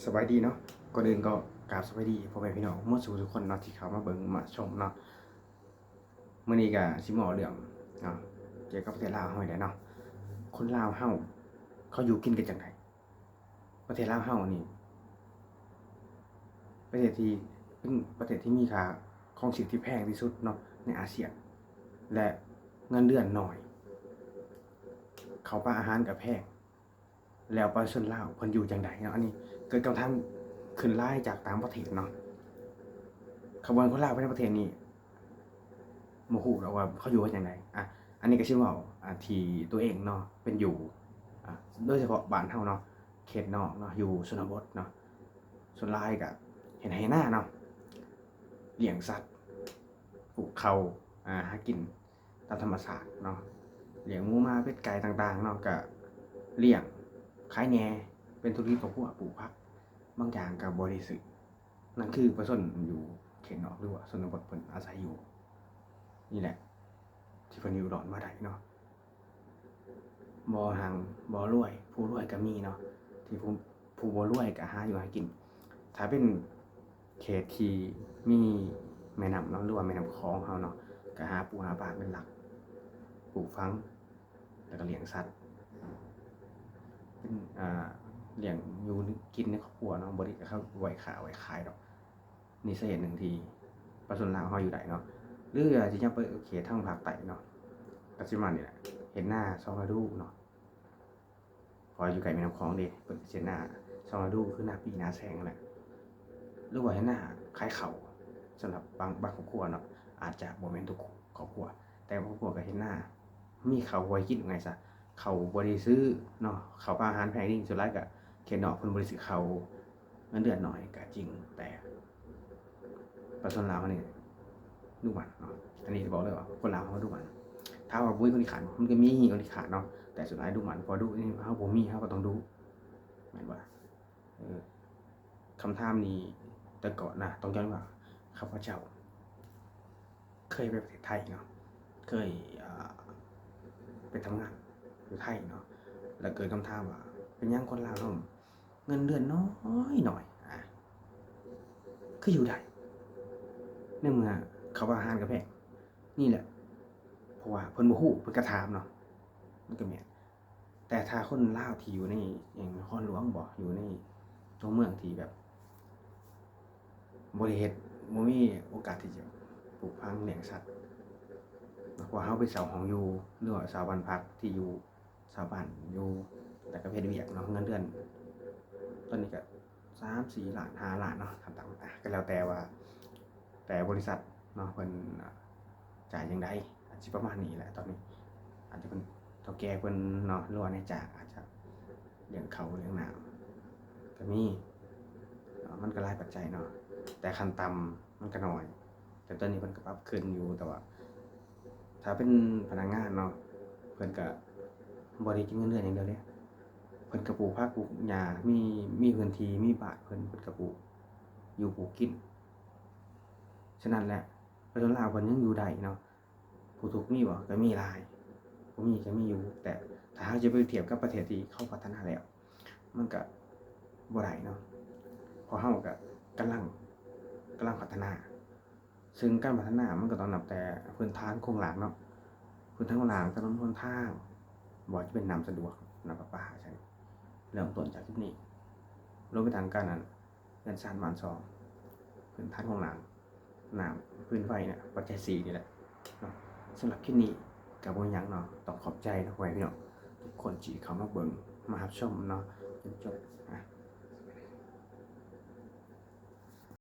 ສະບາຍດີເນາະ ກ່ອນອື່ນກໍກາບສະບາຍດີພໍ່ແມ່ພີ່ນ້ອງໝົດສູ່ທຸກຄົນເນາະ ທີ່ເຂົ້າມາເບິ່ງມາຊົມເນາະ. ມື້ນີ້ກໍຊິມາເວົ້າເລື່ອງເນາະ ກ່ຽວກັບປະເທດລາວເຮົານີ້ແຫຼະເນາະ. ຄົນລາວເຮົາ ເຂົາຢູ່ກິນກັນຈັ່ງໃດ? ປະເທດລາວເຮົານີ້ ປະເທດທີ່ ເປັນປະເທດທີ່ມີຄ່າຄອງຊີບທີ່ແພງທີ່ສຸດເນາະ ໃນອາຊຽນ ແລະ ເງິນເດືອນໜ້ອຍ ເຂົ້າປາອາຫານກໍແພງ ແລ້ວປະຊາຊົນລາວເພິ່ນຢູ່ຈັ່ງໃດເນາະ? ອັນນີ້ເກີດຄຳຖາມຂຶ້ນຫຼາຍຈາກຕ່າງປະເທດເນາະ. ຂະບວນຄົນລາວພາຍໃນປະເທດນີ້ ບໍ່ຮູ້ດອກວ່າເຂົາຢູ່ກັນຈັ່ງໃດ. ອາ ອັນນີ້ກໍຊິເວົ້າ ອາ ທີ່ຕົວເອງເນາະ ເປັນຢູ່ ອາ ໂດຍສະເພາະບ້ານເຮົາເນາະ ເຂດນອກເນາະ ຢູ່ຊົນນະບົດເນາະ ສ່ວນຫຼາຍກໍເຮັດໄຮ່ເຮັດນາເນາະ ລ້ຽງສັດ ປູກເຂົ້າ ອາ ຫາກິນຕາມທຳມະຊາດເນາະ ລ້ຽງໝູໝາເປັດໄກ່ຕ່າງໆເນາະ ກະລ້ຽງຂາຍແດ່ ເປັນທຸລະກິດຄອບຄົວ ປູກຜັກ ບາງຢ່າງກະບໍ່ໄດ້ຊື້. ນັ້ນຄືປະຊາຊົນຢູ່ເຂດນອກ ຫຼືວ່າຊົນນະບົດເພິ່ນອາໄສຢູ່ ນີ້ແຫຼະ ທີ່ເພິ່ນຢູ່ລອດມາໄດ້ເນາະ. ບໍ່ຮັ່ງບໍ່ລວຍ ຜູ້ລວຍກໍມີເນາະ ທີ່ຜູ້ ຜູ້ບໍ່ລວຍກໍຫາຢູ່ຫາກິນ. ຖ້າເປັນເຂດທີ່ມີແມ່ນ້ຳເນາະ ຫຼືວ່າແມ່ນ້ຳຂອງເຮົາເນາະ ກໍຫາປູຫາປາເປັນຫຼັກ ປູກຝັງ ແລ້ວກໍລ້ຽງສັດ ເປັນ ອ່າ ລ້ຽງຢູ່ກິນໃນຄອບຄົວເນາະ ບໍ່ໄດ້ເອົາໄວ້ຄ້າໄວ້ຂາຍດອກ. ນີ້ສາເຫດໜຶ່ງທີ່ປະຊາຊົນລາວເຮົາຢູ່ໄດ້ເນາະ. ຫຼືວ່າຊິຍັບໄປເຂດທາງພາກໃຕ້ເນາະ ກໍຊິປະມານນີ້ແຫຼະ ເຮັດນາສອງລະດູເນາະ ເພາະຢູ່ໃກ້ແມ່ນ້ຳຂອງເດ້ ເພິ່ນເຮັດນາສອງລະດູ ຄືນາປີນາແຊງຫັ້ນແຫຼະ ຫຼືວ່າເຮັດນາຂາຍເຂົ້າ. ສຳລັບບາງ ບາງຄອບຄົວເນາະ ອາດຈະບໍ່ແມ່ນທຸກຄອບຄົວ ແຕ່ບາງຄອບຄົວກໍເຮັດນາ ມີເຂົ້າໄວ້ກິນ ວ່າຊັ້ນຊະ ເຂົ້າບໍ່ໄດ້ຊື້ເນາະ ເຂົ້າປາອາຫານແພງນີ້ ສ່ວນຫຼາຍກໍເຂດນອກເພິ່ນບໍ່ໄດ້ຊື້ເຂົ້າ ເງິນເດືອນໜ້ອຍກໍຈິງ ແຕ່ປະຊາຊົນລາວເຮົານີ້ດຸໝັ່ນເນາະ. ອັນນີ້ຊິບອກເລີຍວ່າຄົນລາວເຮົາດຸໝັ່ນ. ຖາມວ່າບໍ່ມີຄົນຂີ້ຂາດບໍ່? ມັນກໍມີຄົນຂີ້ຂາດເນາະ ແຕ່ສ່ວນຫຼາຍດຸໝັ່ນ. ເພາະດຸນີ້ເຮົາບໍ່ມີ ເຮົາກໍຕ້ອງດຸ ແມ່ນບໍ່ລະ? ເອີ ຄຳຖາມນີ້ແຕ່ກ່ອນນະ ຕ້ອງຍ້ອນວ່າຂ້າພະເຈົ້າເຄີຍໄປປະເທດໄທເນາະ ເຄີຍ ເອີ ໄປທຳງານຢູ່ໄທເນາະ ແລ້ວເກີດຄຳຖາມວ່າ ເປັນຫຍັງຄົນລາວເຮົາ ເງິນເດືອນນ້ອຍໆ ອາ ຄືຢູ່ໄດ້ ໃນເມື່ອເຂົ້າອາຫານກໍແພງ? ນີ້ແຫຼະ ເພາະວ່າເພິ່ນບໍ່ຮູ້ ເພິ່ນກໍຖາມເນາະ ມັນກໍແມ່ນ. ແຕ່ຖ້າຄົນລາວທີ່ຢູ່ໃນຫຍັງນະຄອນຫຼວງບໍ ຢູ່ໃນຕົວເມືອງທີ່ແບບບໍ່ໄດ້ເຮັດ ບໍ່ມີໂອກາດທີ່ຈະປູກຝັງລ້ຽງສັດ ເພາະວ່າເຮົາໄປເຊົ່າຫ້ອງຢູ່ ຫຼືວ່າເຊົ່າບ້ານພັກທີ່ຢູ່ ຊາວບ້ານຢູ່ ແລ້ວກໍເຮັດວຽກເນາະ ເງິນເດືອນຕອນນີ້ກໍສາມສີ່ລ້ານ ຫ້າລ້ານເນາະ ຂັ້ນຕ່ຳ ອາ ກໍແລ້ວແຕ່ວ່າ ແຕ່ບໍລິສັດເນາະ ເພິ່ນ ອາ ຈ່າຍຈັ່ງໃດ ອາດຊິປະມານນີ້ແຫຼະ. ຕອນນີ້ອາດຈະເປັນເຖົ້າແກ່ເພິ່ນເນາະ ຫຼືວ່ານາຍຈ້າງອາດຈະລ້ຽງເຂົ້າລ້ຽງນ້ຳກໍມີເນາະ ມັນກໍຫຼາຍປັດໄຈເນາະ ແຕ່ຂັ້ນຕ່ຳມັນກໍໜ້ອຍ. ແຕ່ຕອນນີ້ເພິ່ນກໍປັບຂຶ້ນຢູ່ ແຕ່ວ່າຖ້າເປັນພະນັກງານເນາະ ເພິ່ນກໍບໍ່ໄດ້ກິນເງິນເດືອນຢ່າງດຽວເດ້ ເພິ່ນກໍປູກຜັກປູກຫຍ້າ ມີ ມີພື້ນທີ່ ມີບ້ານເພິ່ນ ເພິ່ນກໍປູກຢູ່ປູກກິນ. ສະນັ້ນແຫຼະ ປະຊາຊົນລາວເພິ່ນຍັງຢູ່ໄດ້ເນາະ. ຜູ້ທຸກມີບໍ່? ກໍມີຫຼາຍ ຜູ້ມີກໍມີຢູ່ ແຕ່ຖ້າເຮົາຈະໄປທຽບກັບປະເທດທີ່ເຂົາພັດທະນາແລ້ວ ມັນກໍບໍ່ໄດ້ເນາະ ເພາະເຮົາກໍກຳລັງ ກຳລັງພັດທະນາ ເຊິ່ງການພັດທະນາມັນກໍຕ້ອງນັບແຕ່ພື້ນຖານໂຄງລ່າງເນາະ ພື້ນຖານໂຄງລ່າງ ຖະໜົນຫົນທາງ ບໍ່ວ່າຈະເປັນນ້ຳສະດວກ ນ້ຳປະປາ ຈັ່ງຊີ້ ເລີ່ມຕົ້ນຈາກຈຸດນີ້ ລວມໄປເຖິງການ ອັນ ເຮືອນຊານບ້ານຊ່ອງ ພື້ນຖານໂຄງລ່າງ ນ້ຳ ຟືນໄຟເນຍ ປັດໄຈສີ່ນີ້ແຫຼະເນາະ. ສຳລັບຄລິບນີ້ກໍບໍ່ມີຫຍັງເນາະ ຕ້ອງຂອບໃຈເນາະ ພໍ່ແມ່ພີ່ນ້ອງທຸກຄົນທີ່ເຂົ້າມາເບິ່ງ ມາຮັບຊົມເນາະ ຈົນຈົບ ອາ